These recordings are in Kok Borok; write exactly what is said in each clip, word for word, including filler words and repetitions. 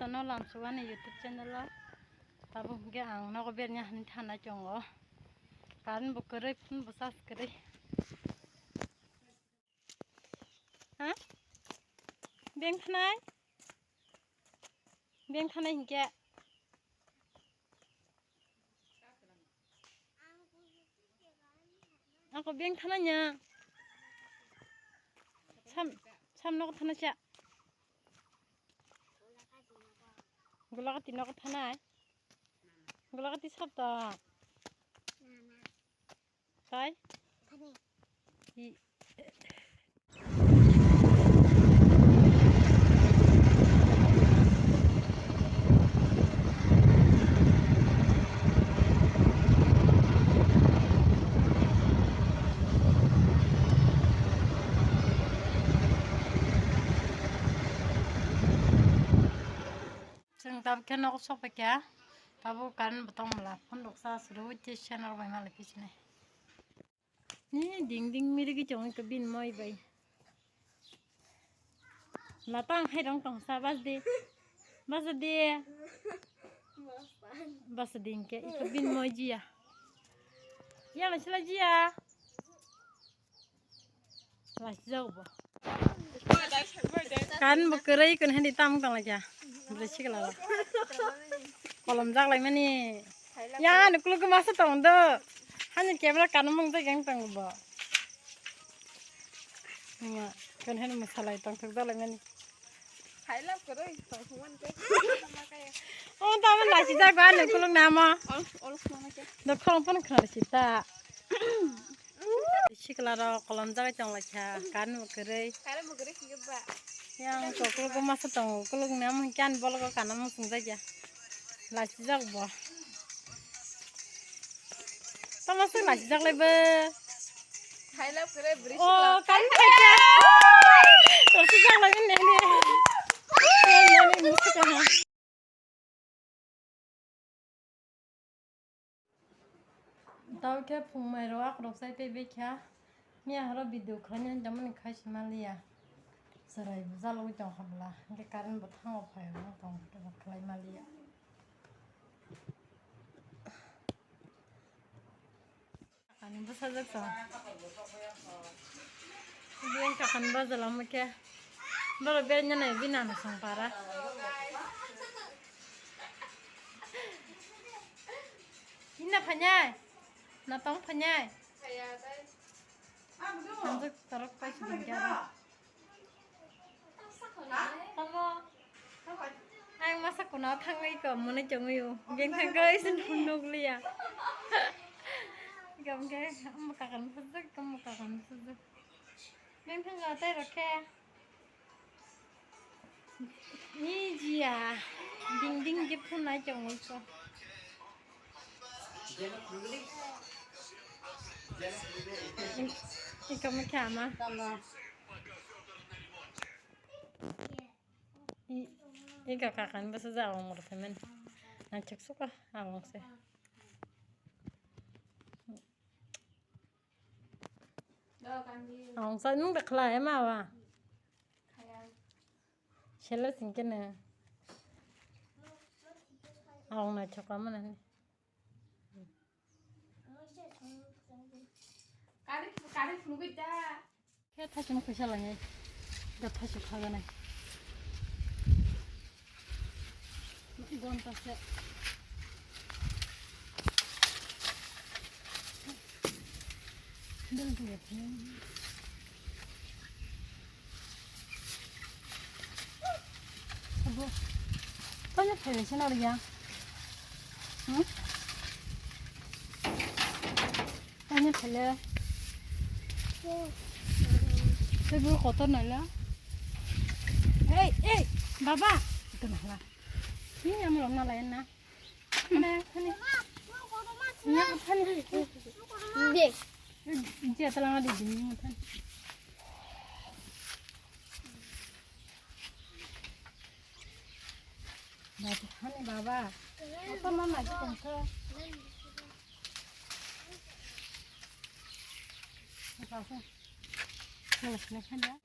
Jotono lamsugani YouTube channel o. Tabuk hwnkhe ang nogo bernya hwnwi thanai tongo. Current bo kwrwi, phone bo charge kwrwi. Ha? Beng thanai? Beng thanai hinkhe? Ako beng thanai nya. Sam, sam nogo thanai cha. Gulagati nogo thanai. Gulagati sab to. Tai? I- Chwng tabuk khe nogo sokphaikha, tabuk current bo tongmwla, phone rok charge rwui tei sena rok bai malai phi sinai. Ni ding ding mirigwi tongo iko bini moi bai. Lata ang hai rong tong sa bas de. Bas de. Bas de hingke iko bini moi jiya. Ya masila jiya. Lachijak bo. Kan bo kwrwi kun hindi tam tong lakya. Bwrwi sikla. Kolom jak lai mani. Ya, nukuluk masa tong do. Hani camera kanmung tei gang tong bo. Ma, kan hani masalai tong thok dalai mani. Hai lab koro, tong thok man te. O, tamo lasi jak ba nukuluk namo. Ol, ol, mama ke. Do khong pon khar sita. Sikla rok kolom jagwi tong lai kha, kan bo kwrwi. Kare bo kwrwi khe ba. Yang koklo ko masa tongo, kolok ni amon kyan bologo kana mo sung jagya. Lasi jak bo. Tamo se lasi jak lai bo. Khailap kwrwi bwrwi. O, sikla. Kan khai kha. Lasi jak lai ne ne. Ne ne ne. Tao khe phung mai rok akhorok chai tei bekha. Miya horo video khlaina hinwi tongmani khai se manliya. Chwrai bo jalogwi tong kha bwla. Hinkhe current bo thango phai rok tong khe bo khlai manliya. Ani bwsajwk tong. Biyang kakan baja lama khe. Borok beraina nai bini ano song para. Hina phainai. Na tong phainai. Hamjwk torok paising khe aro. Omo. Ang masa kuna thangwi ko mwnwi chongwi o. Beng thangkhe isin phunuk liya. Gam khe omo kakan phunuk, omo kakan phunuk. Beng thangkhe tei rokhe. Ni jia. Ding ding je phunai chongwi ko. Ika mukha ama. Tama. I, ika kakan basa ja awang mor payment. Nang chek suka awang se. Awang sa nung da khlai ma wa. Selo singke ne. Awang na chokla mana ni. Kari, kari phunugwi da. Khe thaichung khaisa langai. Da thaichung khaganai. Gonta se. Dong dong. Abo, tanya phailai se nari ya. Hmm? Tanya phailai. Tei bo kotor naila. Ei, ei, baba. Ito naila. Ni amo lom nalai na. Khani, khani. Nya khani. De. Nya talanga de ding khani. Baba khani baba. Apa mama sih kongko? Apa sih? Terus nih kan ya.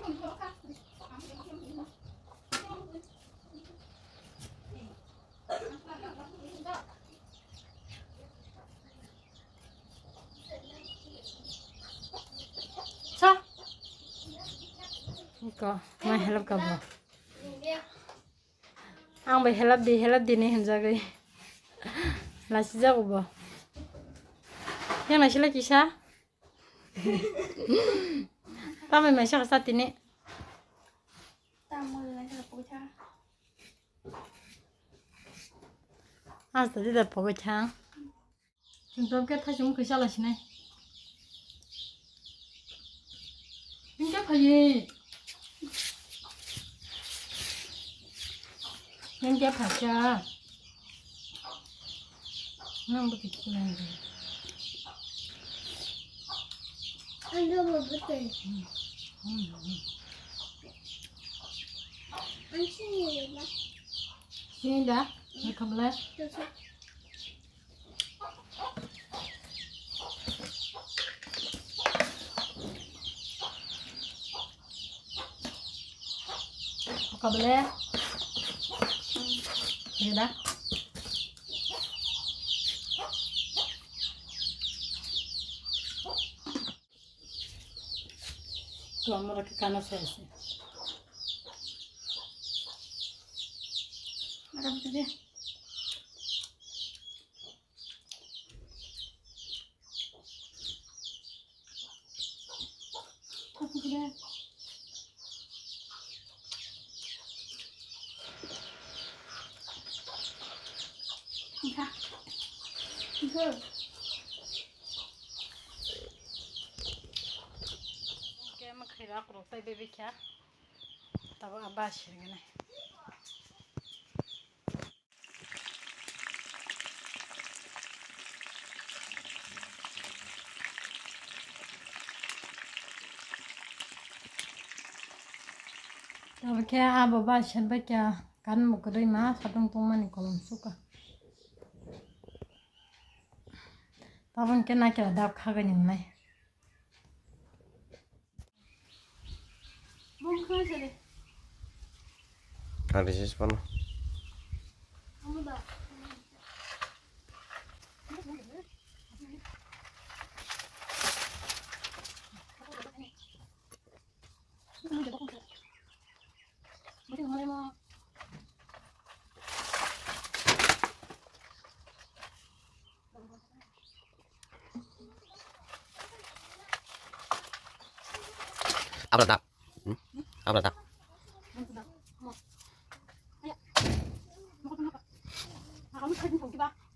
Sa. Ko, mai help ka bo. Ang bai help di, help di ni hinjagwi. Lasi jago bo. Yang nasi lagi sa. Tamai mai sa sa tini. Tamai mai sa pokcha. Asta di da pokcha. Chwng tabuk khe thaisung khe chala sinai. Nwng khe phaiwi. Nwng khe phaikha. Nwng bo tikhi nai. Ano bo bwtwi. Hmm, hmm, hmm. Ang sini ba. Sini da? Ni khamle? Tusa. Kabele. Ini dah. Tuh, murah ke kanan saya sih. Ada betul deh. Khe mwkhwirok rwk tei bebekha tabuk a bus sirgwnai. Tabukhe abo ba sat bai kha kan bo kwrwi ma satung tungmani kolom suka. Tabukhe naikhe dap khagani wngnai. Ang risi se phano. Abra da. Hmm? Abra da.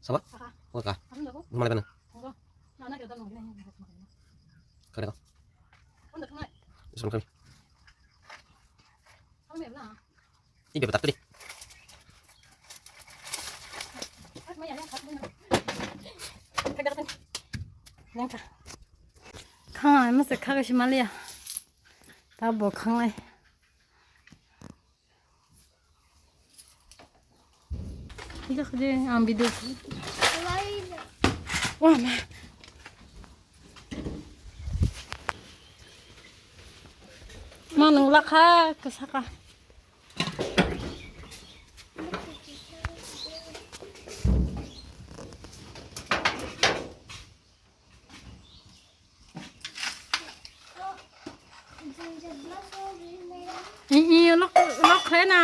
Saba? Oka. Mala bana. Kare ko. Isang kami. Ibe betul tadi. Khang ai masa khaga si malia. Ta bo khang ai. Ida khade ang video. Wah ma. Ma nung lakha kasaka. Ih, ih, lok, lok khlai na.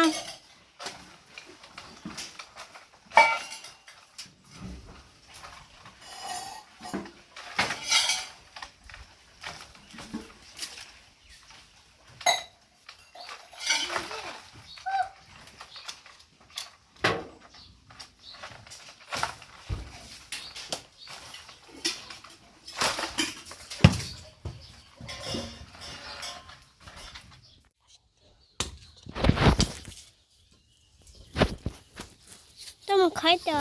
Tamo khai ta.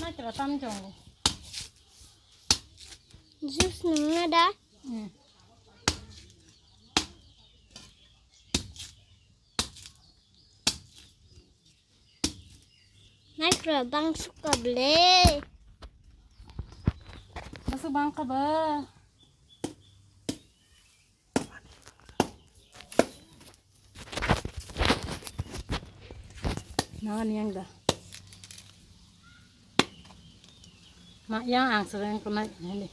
Nai tera tam jong. Juice nung na da? Hmm. Nai pra bang suka ble. Basu bang ka ba. Nangani yang da. Ma yang ang sereng kunai nani.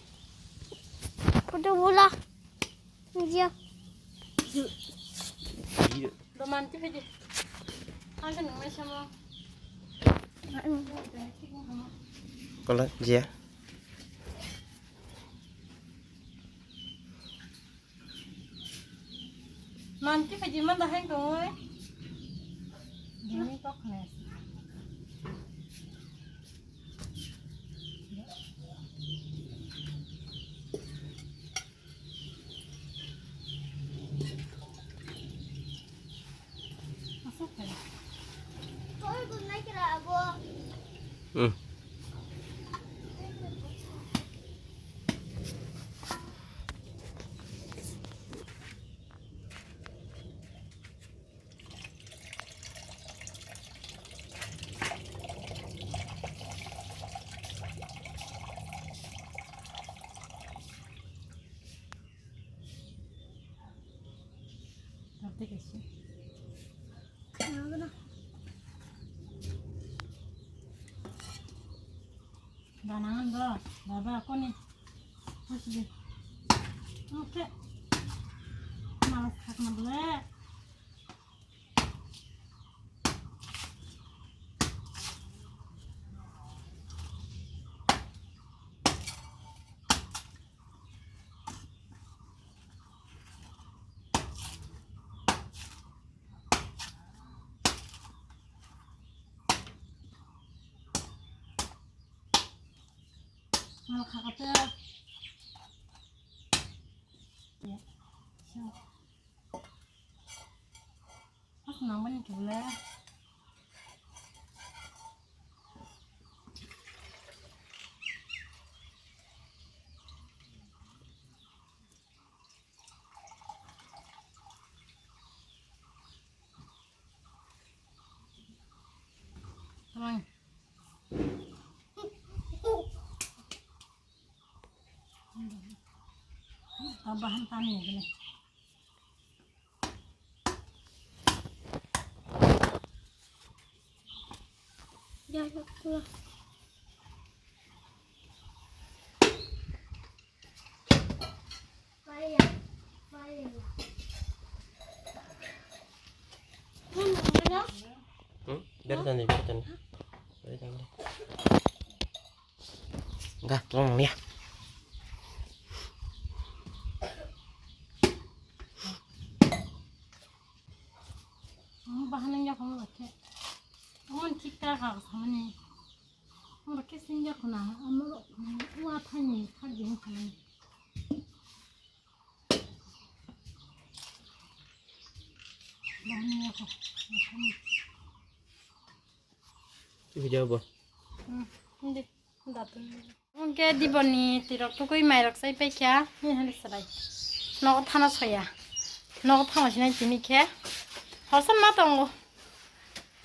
Kudu bula. Dia. Iya. Doman ti pedi. Ang kan nang sama. Kola jia. Manti phaji man da hai kong oi. Dini kok ne. Hmm. Ganang do, baba koni. Oke. Malas khakma bole. Mal khakate. Ya. Siya. Aku nang bani kibule. Tamang. Tambahan tani gini. Ya, ya, ya. Hmm? Biar tani, biar tani. Biar tani. Enggak, tolong ya. Bahan yang jago nggak cek. Kamu cipta kak sama nih. Nggak cek sih jago nah. Kamu lu, lu apa nih? Kerja yang sama nih. Video bo. Hmm, hindi. Datun. Oke, diboni tirok tukui mairok sai paikha. Ni hali salai. Nogo thana soya. Nogo thana sinai tini khe. Horsan ma tongo.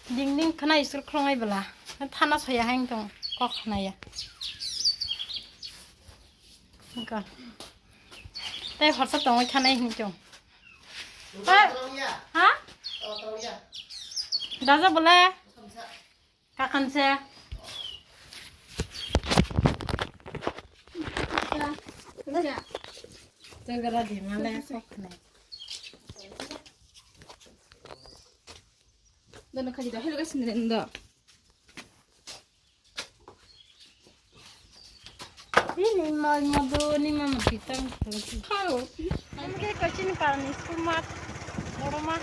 Ding ding khna isur khlongai bwla. Thana soya hain tong kok khnaya. Tei horsa tongwi thanai hinwi tong. Ha? Ha? Daja bole? Kakan se. Tengara di male kokne. Dono kaji da, hello guys, ini dah. Ini mau, mau do, ini mau pitang. Halo. Ini kayak kacang panis kumat. Boroma.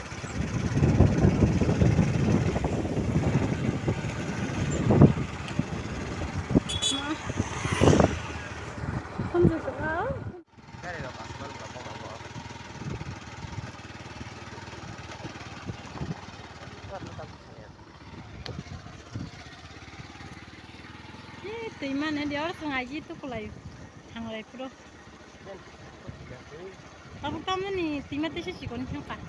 Ma. Kunjung ke. Twi mane dior thang aji tukulai thanglai phuru. Tabuk tamani twi mate se chikon thangkha.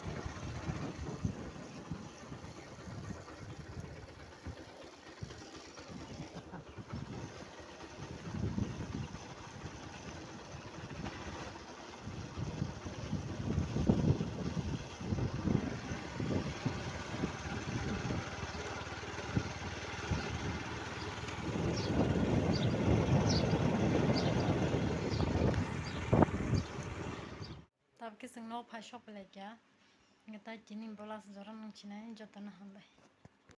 Khe chwng no phai sok lai kha. Nge tai tini vlog jora nung chinai joto no hambai.